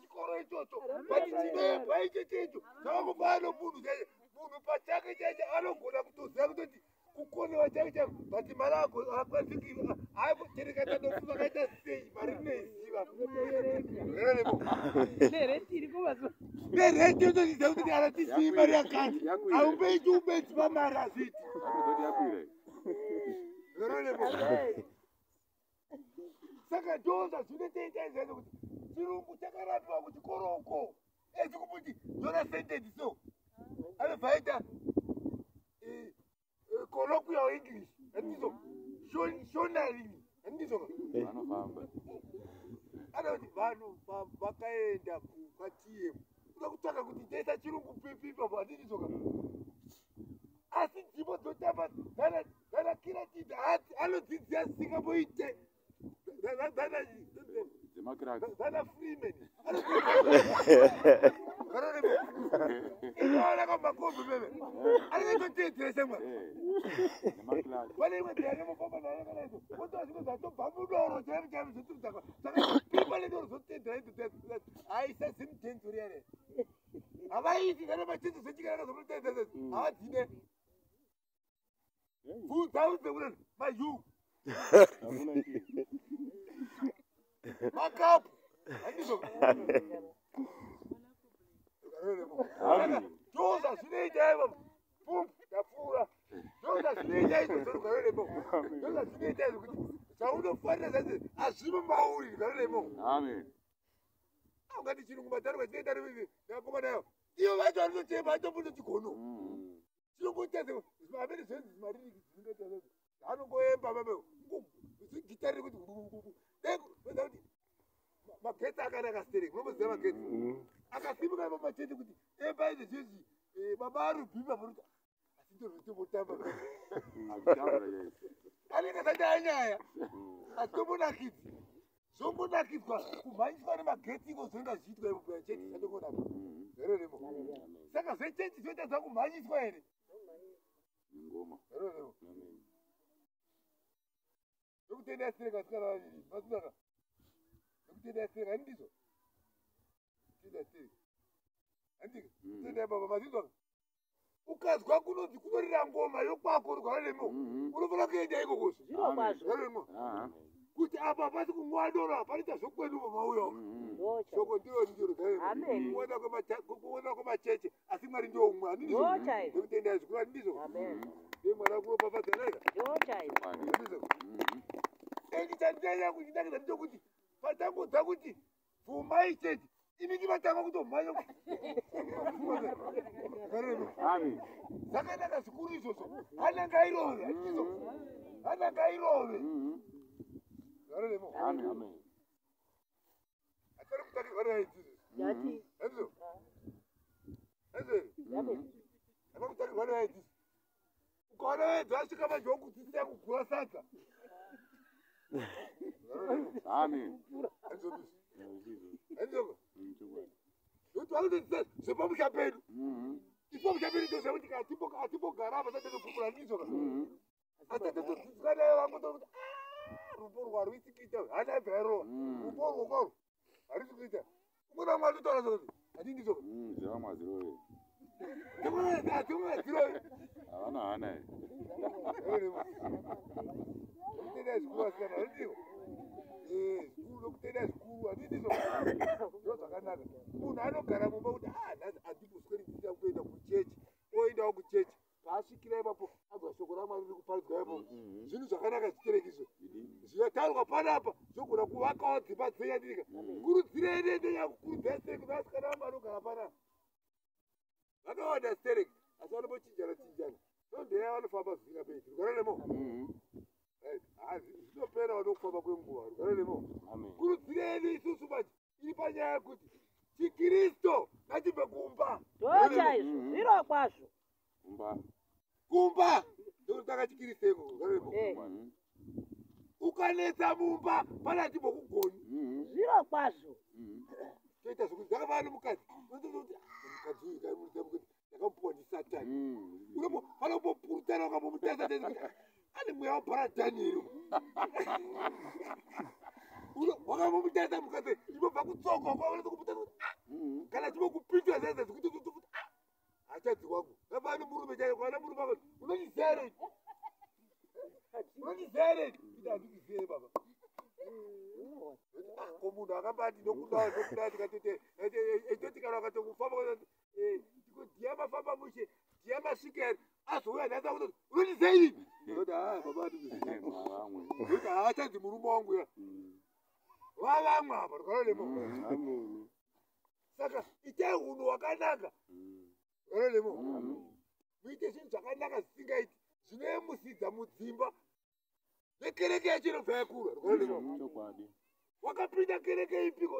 Chikoro ichocho but chinebwa ichocho icho zvakangofana nomunhu chaiye, munhu pachake chaiche anogona kutoziva kutoti kukonewa chake chako, but mari akwanisi tereka tanofunga akaita sei mari inoiziva nerenti yotoziva kuti ana tisii mari yakati haumbeiti ubetsi pamari hazviiti. Saka ndozva zvinotoita izvozvo kuti chirungu chakarapiwa kuchikoro uko ezi kumuti nyora sentence so anobva aita colloquial English handizo shonaling handizo anoti vanhu vakaenda kwaTM kuda kutsvaka kuti ndoisa chirungu pipipapo handizoka asi nzvimbo dzotamba dzanakiratidza anodzidzia singaboite dzana Freeman inoona kamakombi meme anenge semwa pane imwe yanemufamba nayo kana izvo otoa zvimwe zvatobva mudoro chaizvo chaizvo zvotudzaka saka pipa nedoro zvoteedzera idzo haisa zimudhenzo riya riya havaiti kana machinzi zvechikaraka zvomuteedzera havadzine bvunza udze kuti mayu makapu handizvo ndoza zvinoita ivo pum ndapfuura ndoza zvinoita izvo zvorugaro ndoza zvinoita izvo kuti zvaunofanira zvazi hazvimo mauri rugaro remo. Ungati chirungu matarwa chinoita nakomanayo iyo vacho vanotochema vatobuda chigono chinongoita amene zvenzi zvimaririki zvinongoita zvezvo anongoemba babe gitari rekuti kuti magetsi akanaka stereki unomboziva magetsi akasimuka ipo machete kuti emba izvo zvezvi baba arubhipa paruti asi ndozvitombotamba anenge asati anyaya asitombonakidzi zvongonakidzwa kumhanyiswa nemagetsi iko zvinonga zvichiitwa ipo pachechi chatongonaka zveroremo. Saka zvechechi zvinoita zvakumhanyiswa here zveroremo nokutenda sireka vasikana vaviri masinaka nokutenda sireka handizvo kutenda sireka handika kutenda baba mazinzwaka ukazwa kunonzi kunorira ngoma yokwako rugara remo unofanira kuenda ikoko rugara remo kuti apa hapasi kumwa doro hapanoita zvokwedu mauya shoko ndiro ndiro kuona kwemacheche asi Mwari ndiwo umwe handizvo nekutenda zvikuru handizvo ndiye Mwari akuropafadzanaika handizvo endi chandinanya kuchinakidza ndechokuti patangodza kuti bvumai chechi imiki vatanga kutomhanya zvakanaka zvikuru izvozvo hana ngairove handizvo hana ngairove atari kutakirwa neaidzizvo handizvo handizvo atari kutakirwa neaidzizvo ukaona vaedzi vasvika manje wokudzidzisa kugura sadza. Handizvo nokuti vanotodzisa zvepamusha pedu isu pamusha pedu toziva kuti atimbogara apa satetopupura ndizvo asi tatodzidziswa nayo vangotokuti rupo rwo haruisi kuita hana yabva yarova rupo rwo kwarwo haruisi kuita umwe vamwe vatotaura zvoti handindizvo havana hana nokutenda zvikuru vasikana handizvo zvikuru nokutenda zvikuru handindizvo ndo zvakanaka munhu anogara mumba kuti nhasi handimbosweri ndichida kuenda kuchechi oendawo kuchechi paasvikira ipapo anzwa shoko raMwari riri kuparidzwa ipapo zvinhu zvakanaka zvitereki izvo zvinotaurwa panapa zvogona kuvakawo dzimba dzenyandika kurudzirei nendenya kukurudzira stereki vasikana vangu vanogara panapa vakawanda stereki asi vanombochinjana chinjana sondeya vanofamba zvisingaperi rugare remo zvinopera vanokufamba kwenguva rugare remo kurudzirei isusu manje iri panyaya yekuti chikristo ngachibve kumba ndochaizvo zviro kwazvo kumba ndokutanga chikristo iko rugare remo ukanetsa mumba pana atimbokugoni zviro kwazvo toita zvekuti zvakafanana nomukadzi unotoita kuti mukadzi uyu ndakamuti ndakamupuwa ndisatani unofana kumbopurutana ukambomutasa ane mweya wabharadhanieri Wakambomutarisa mukadzi inobva kutsoka kwakuti kana chimokupindura zaizai kuti hachadzi wangu ngapano murume chaiye kwana murume wako unondiziva here unondiziva here iti handikuzive baba ko munhu akambati ndokuda ndokuda tikatoti etoti kana ukatokufamba dhiya mafamba mushe dhiya masvika here azouya nhasi akutoti unondiziva ini ndoti haa baba handikuzive ndoti haachanzi murume wangu ya vavamwe apa rwararemo saka itai hunhu hwakanaka rwararemo muite zvinhu zvakanaka zvisingaiti zvinoemusidza mudzimba nekereke yacho inobva yakura rwararemo wakapinda kereke ipiko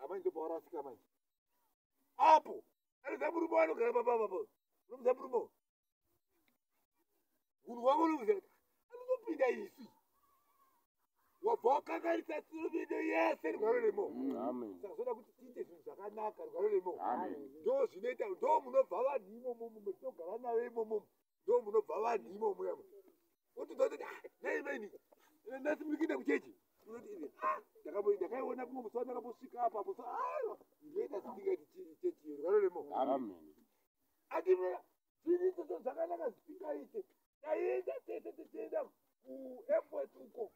amai ndopawarasika manje apo anoziva murume wanogara papapapo unomuziva murume hunhu hwako unomuziva anotopinda isi wabva wakanganisa tsirumido yese rugwaro remo saka zvoda kuti tiite zvinhu zvakanaka rugwaro remo ndo zvinoita ndo munobva vanhu imomo metinogara navo imomo ndo munobva vanhu imomo yamo otodza kuti nei meni nhasi muri kuenda kuchechi ndakaiona kumwe musi wandakambosvika apa apo ndoita zvisingaiti chechi iyo rugwaro remo ati zvinhu zvakanaka zvisingaite taienda tese tichienda kuairport uko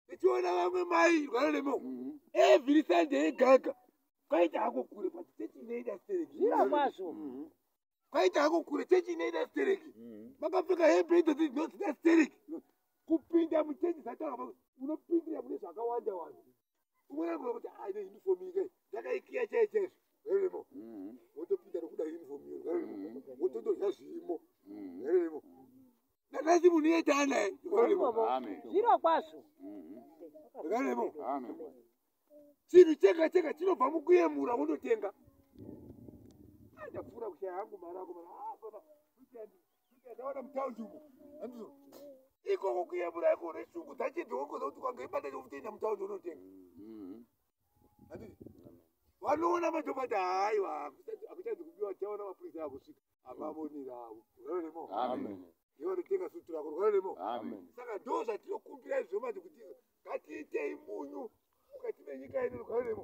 tichiona vamwe mai rwararemo every Sunday egaga kwaita hako kure but chechi inoenda stereki zviro kwazvo kwaita hako kure chechi inoenda stereki makapfeka hembe idzo dzinosina stereki kupinda muchechi zataura unopindira mune zvakawanda wanda umwe anogona kuti aine uniform ike ndakaikiya chai chaizvo raremo wotopinda nokuda uniform iyo raremo wotondodya zvirimo raremo nanhasi munhu iyete anaye raremo zviro kwazvo raremo chinhu chega chega chinobva mukuyemura wondotenga ndapfuura kushaya hangu mari ako ndaona mutaundi umo handizvo ikoko kuyemura iko neshungu dzachidhoko dzokuti ukangoibata chokutoenda mutaundi unotenga handiti vanoona manje haiwa akuchanzi kubiwa tichaona mapurisa akusvika avavonerawo raremo iwe unotenga sutu rako raremo saka ndo zvatinokumbira izvo manje kuti ngatiitei munyu mukati menyika yedu raremo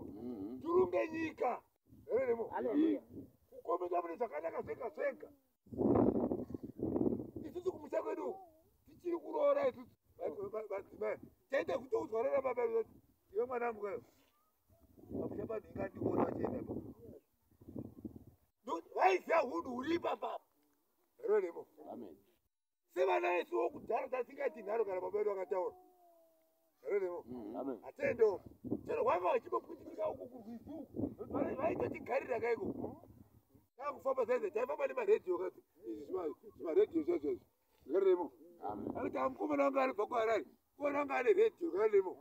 turunge nyika raremo kukomenda mune zvakanaka zvega zvega isusu kumusha kwedu tichiri kuroora isusu madzimai taita kutoudzwa rara baba iwe mwanangu kayo pamusha pano ingandiona vachienda pa vaiziva hunhu huri ipapa raremo sevana vesu wokudhara tasingaiti nharo kana baba vedu vakataura raremo hatiendewo chero hwanga vachimbokuitika uku kurwizi uku vaitotigarira kaiko takufamba saize taifamba nemaredhiyo kati zvimaredhiyo zvacho izvi raremo akuti amukomana wanga aribva kuHarare mukomana wanga ane redhiyo raremo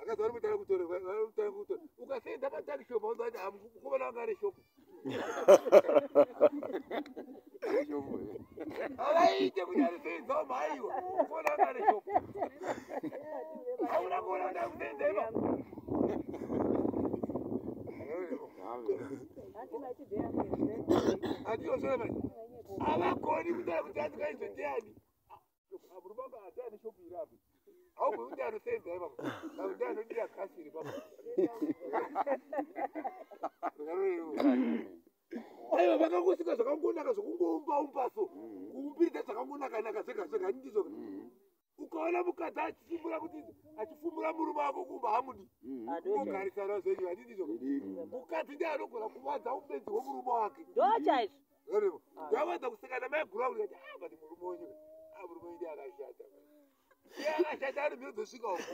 akazi vari kutanga kutora vari kutora ukasenza patakishopu auzati mukomana wanga ane shopu havaite kuti arisenzawo mhaiwa mukomana wanga ane shopu hauna kuona kuti akusenza ipa andiyosora manje havagoni kutaura kuti andikaizo ndiani murume wanga ati ane shopu iri apo haugoni kuti anosenza ipapo kuti anodira gasi iri papo aiwa vakangosika zvakangonaka zvokungoumba so kuumbiridza zvakangonakanaka zvega zvega handizvo ukaona mukadzi achifumbura kuti achifumbura murume wako kumba hamudi kungogarisana zvenyu handizvo mukadzi ndiye anogona kuvanza ubenzi hwemurume wake ndo chaizvo ndavanza kuseka namaiguru angu ndikati ah but murume wenyu ah murume wenyu ndiye akashata ndiye akashata ari mhino dzosvika uko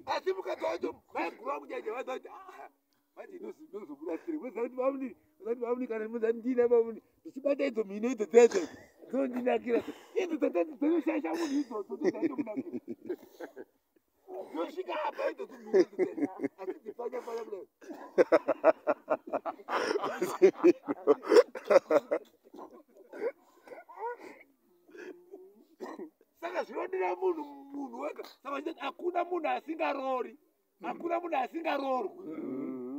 asi mukadzi wacho maiguru angu chaizvo vanza kuti ah manje inozobuda siri munoziva kuti bamuni munoziva kuti bamuni kana munoziva ndina bamuni ndichibata idzo mhino idzo dzedzo dzinondinakira idzo dzatati dzinoshaisha munhu idzodzo dzodzatomunakira dzosvika apa idzo dzimhino idzo asi dzipfanya pfanya kudai saka zvinodira munhu munhu wega saka hakuna munhu asingarori hakuna munhu asingarorwi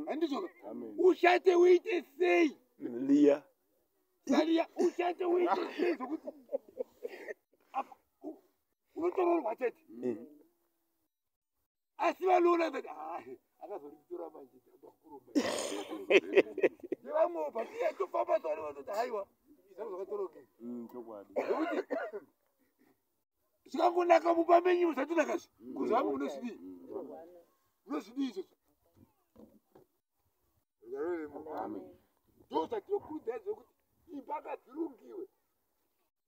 handizvo ushate uite sei liya Sariya ushande uite sei zvokuti unotororwa chete. Asi vanoona that akazoritora manje ndakuromba. Nevamwewo patiye tofamba tovanoti haiwa izvako zvakatorongeka. Chokwadi. Nekuti zvikangonaka mumba menyu musatonakazve kuzvamwe munozvidii? Munozvidii izvozvo? Ndo zvatinokurudzira zvekuti imba ngadzirungiwe.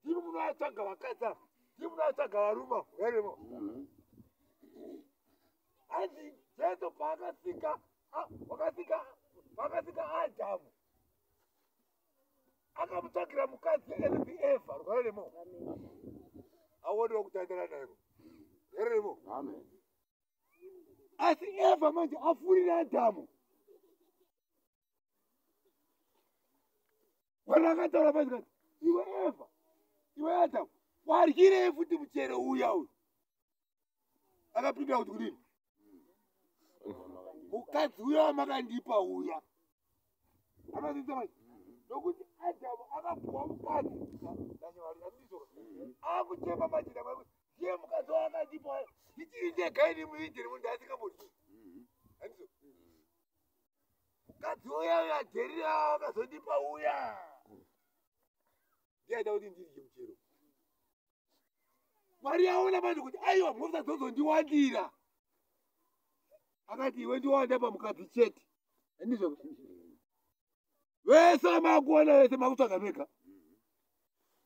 Ndimi munovatsvaga vakadzi ava, ndimi munovatsvaga varume ava, varimo. Hanzi Jesu paakasika wakasika paakasika Adhamu akamutsvagira mukadzi anonzi Eva, rwaremo. Aone wekutandara naye. Rwaremo. Amen. Asi Eva manje afurira Adhamu. Mwari akataura pasi kati, iwe Eva, iwe Adamu, waryirei futi muchero uya uyu? Akapindura kuti kudini? Mukadzi uya wamakandipa uya. Anozviita manje? Nokuti Adamu akapuwa mukadzi naNyamwari, andizvo? Akuchema manje naMwari kuti ndiye mukadzi waakandipa uya. Ndichiri ndega ini muIdheni muno ndasingambodyi. Andizvo? Mukadzi uya uya Dherira wakazondipa uya. Ndiye aida kuti ndidye muchero. Mwari aona manje kuti aiwa mhosva dzozondiwandira. Akati iwe ndiwanda pamukadzi chete. Ndizvo. Vese makuona vese makutsvaga mega.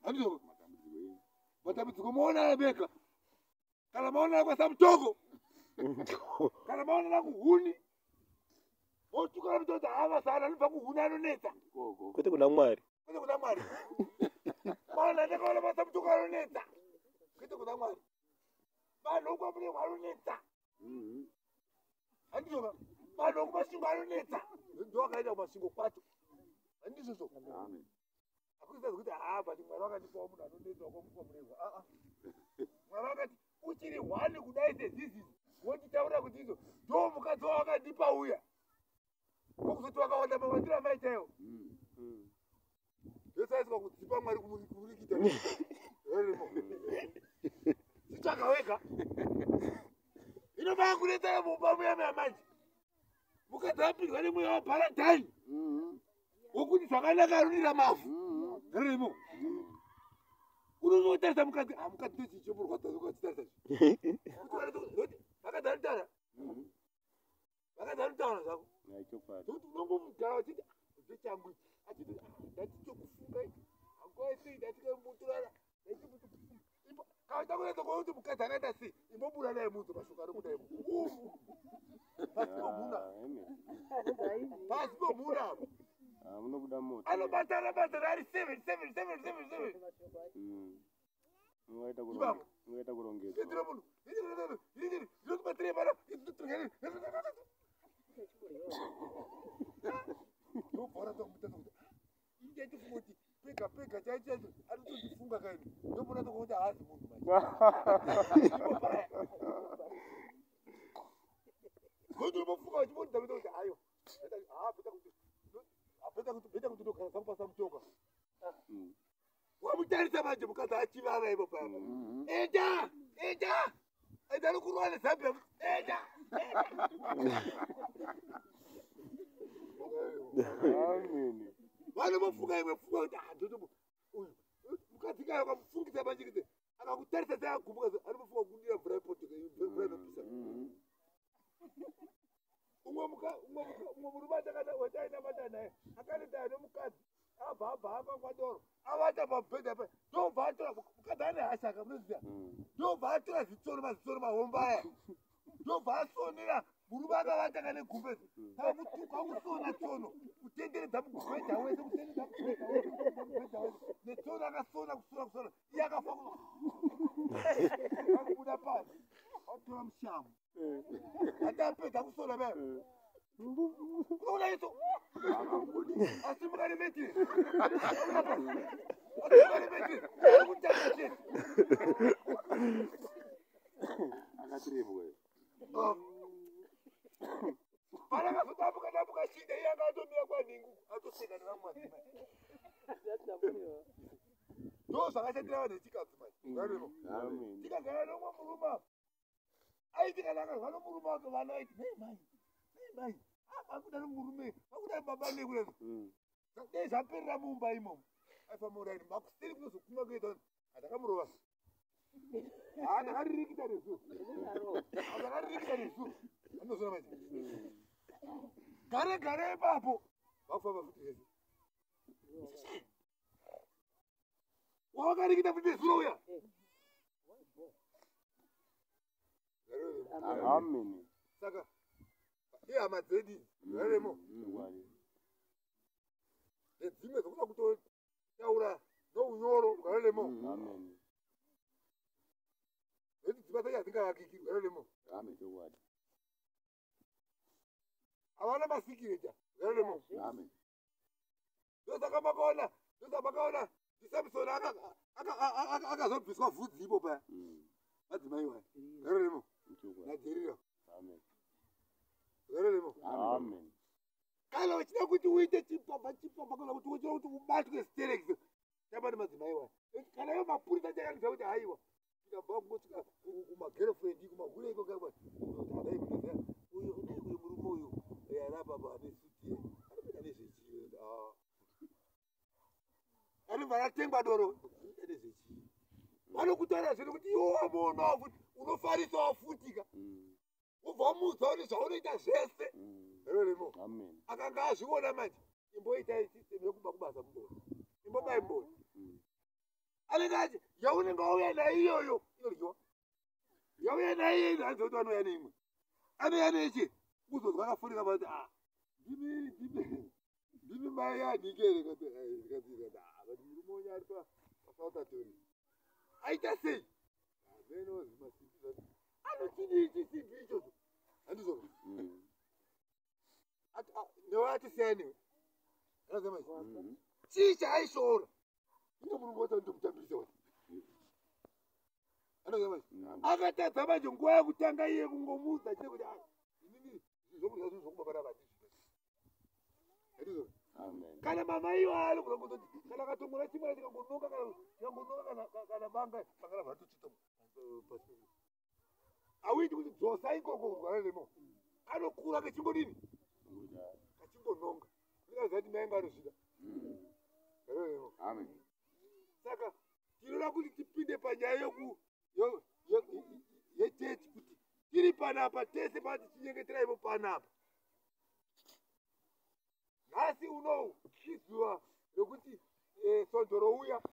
Handizvo. Matambudziko maona mega. Kana maona kwaSamutoko. Kana maona kuhuni. Motukana mutoti hava sana anobva kuhuni anonetsa. Kwete kuna Mwari. Kwete kuna Mwari. Maona ndakaona kwaSamutoko anonetsa. Kwete kuna Mwari. Vanhu kwaMurehwa anonetsa. Handizvo vanhu kuMasvingo anonetsa. Ndowakaenda kuMasvingo kwacho. Handizvozvo. Amen. Hakusi kuti haa but Mwari wakandipawo munhu anonetsa wakamupa Murehwa. Aa. Mwari wakati uchiri hwani kudai sezizizi wonditaurira kuti izvo ndo mukadzi wawakandipa uya. Wakuzoti wakawanda mawandiro amaitaiwo. Yosaiswa kudzipa Mwari kumurikita. Chitsvaga wega. Inobaa kunetsana mumba muya muya manje. Mukadzi apindwa nemweya waBharadhani. Wokuti zvakanaka anodira mavhu. Rimo. Unozotarisa mukadzi, ah mukadzi ndochichomurwadza ukachitarisa. Vakadzi vanotaura. Vakadzi vanotaura zvako. Chokwadi. Nokuti unongomugara uchiti ndechangu ichi. Achiti ndachitokufunga ichi. Hanguva sei ndachikamuturara. Ndachimutukufunga. Kana takunetsa kuona kuti mukadzi akaita sei, imbobuda naye munhu mashoko ari kuda imo. Umu. Pasi pomhuna. Pasi pomhuna apo. Munobuda moto. Anobatana batana ari 7 7 7 7 7. Ungaita Ipapo. ungaita kurongedzwa. Ndiro munhu. Ndinokubatsirei pano. Ndobhora tokumutadza kuti ini ndaitofunga kuti pega pega chaicho chaicho anotondifunga kaini. Ndobona tokuti haazi munhu manje. Kuti unofunga uchibonda kuti aiwa. Beta kuti beta kuti ndogara zangu pasamutoka. Wamutarisa manje mukadzi achivava ipo paya. Enda! Enda! Enda nokurwa neZambia. Enda! Amen. Vanomufunga imwe pfungwa kuti ah ndotomu uyu mukadzi kana ukamufungisa manje kuti akakutarisa seagumbuka anomufunga kudira mvura yepoto mvura inopisa. Umwe murume watainamata naye akaneta nemukadzi abva abva akamwa doro avata pamubhedha pa ndobva atora mukadzi ane hasha kamunoziva ndobva atora zitsono mazitsono mahomba aya ndobva asonera murume akavata kane gumbezi kakusona tsono kutenderedza mubhedha wese kutenderedza mubhedha wese mubhedha wese netsono akasona kusona kusona iye akafa akubuda pasi atora mushamu atapedza kusona paya kunoona iso asi mukane metiri asi mukane metiri akutanga chete Akatirembwa. Panakazotambuka tambuka shinda iye akatomira kwanhingu atoseka nevamwe madzimai. Ndozvakashatira vanhu vechikadzi manje. Varimo. Amen. Tikagara nomwe murume apa, aiti kana akazwa nomurume wake, vana vaiti, "Nei mai, nei mai, vakudari murume, vakudari baba nekudari." Dai zvaperera mumba imomo, aifamba uraini makuseri kunozokuma kuita handakamurova, handakaririkita nesu, handakaririkita nesu. Anozona manje gare gare ipapo vakufamba futi vese. Wawakarikita futi nezuro uya. Amen. Saka ihama dzedu, raremo. Chokwadi. Nedzimwe dzokuda kutotaura nounyoro, raremo. Amen. Nekuti dzimba dzacho hadzingavakiki, raremo. Amen. Chokwadi. Havana masikireta, raremo. Amen. Ndosaka makaona, ndosaka makaona ndiSamsoni akazobviswa vhudzi ipo paya. Madzimai waya, raremo. Chokwadi. NaDherira. Amen. Raremo. Amen. Kana uchida kuti uite chipapa chipapa, kana kuti uchida kuti ubatwe stereki, tamba nemadzimai waya. Kana iwo mapurisa chakanisa kuti haiwa, tikabva kungosvika kumagirlfriend, kumahure iko, adai munoziva uyu, unai uyu murume uyu ari apapa ane suti, anopinda nezvechii, anobva ratengwa doro, inoita nezvechii. Vanokutaura zvinhu kuti iwe wamuonawo futi unofarisawo futika. Ubva wamuudza kuti zvaunoita zvese. Roremo. Amen. Akanga azviona manje, imboitai system yekuba kubasa mumboni, imbobai mboni. Anenge achi yaunenge wauya nayo iyoyo inoryiwa, yauya nayo iyo hanzi kuti vanouya neimwe, anouya nechi kuzonzwa akafurika pati, "Ah, ndimi, ndimi, ndimi mai yanhike here?" Kati, "Ah, but murume wenyu ari paSouth aita sei?" Ameno zvimasimbi zvati anochidii chisimbi ichocho, handizvo? Newe atisiyaniwe anazama chii chaaishoora ine murume wacho ndomutambirisa wacho, anozama. Akatadza manje nguva yekutanga iye kungomuudza chete kuti, "Ah, inini zvokudya zvinhu zvokubaba navandizvi," handizvo? Amen. Kana mama iyo anogona kutoti kana akatongora chimwe chikangonoka, kana chikangonoka, kana banga banga rabva ratotsveta pasi, hauiti kuti dzosa ikoko kurwara nemo, kanokura kachingodini, kachingononga, ndikaziva kuti mai angu anozvida. Amen. Saka tinoda kuti tipinde panyaya yechechi, kuti tiri panapa tese pati tichinyengetera ivo panapa. Nhasi unou izuva rekuti svondo rouya.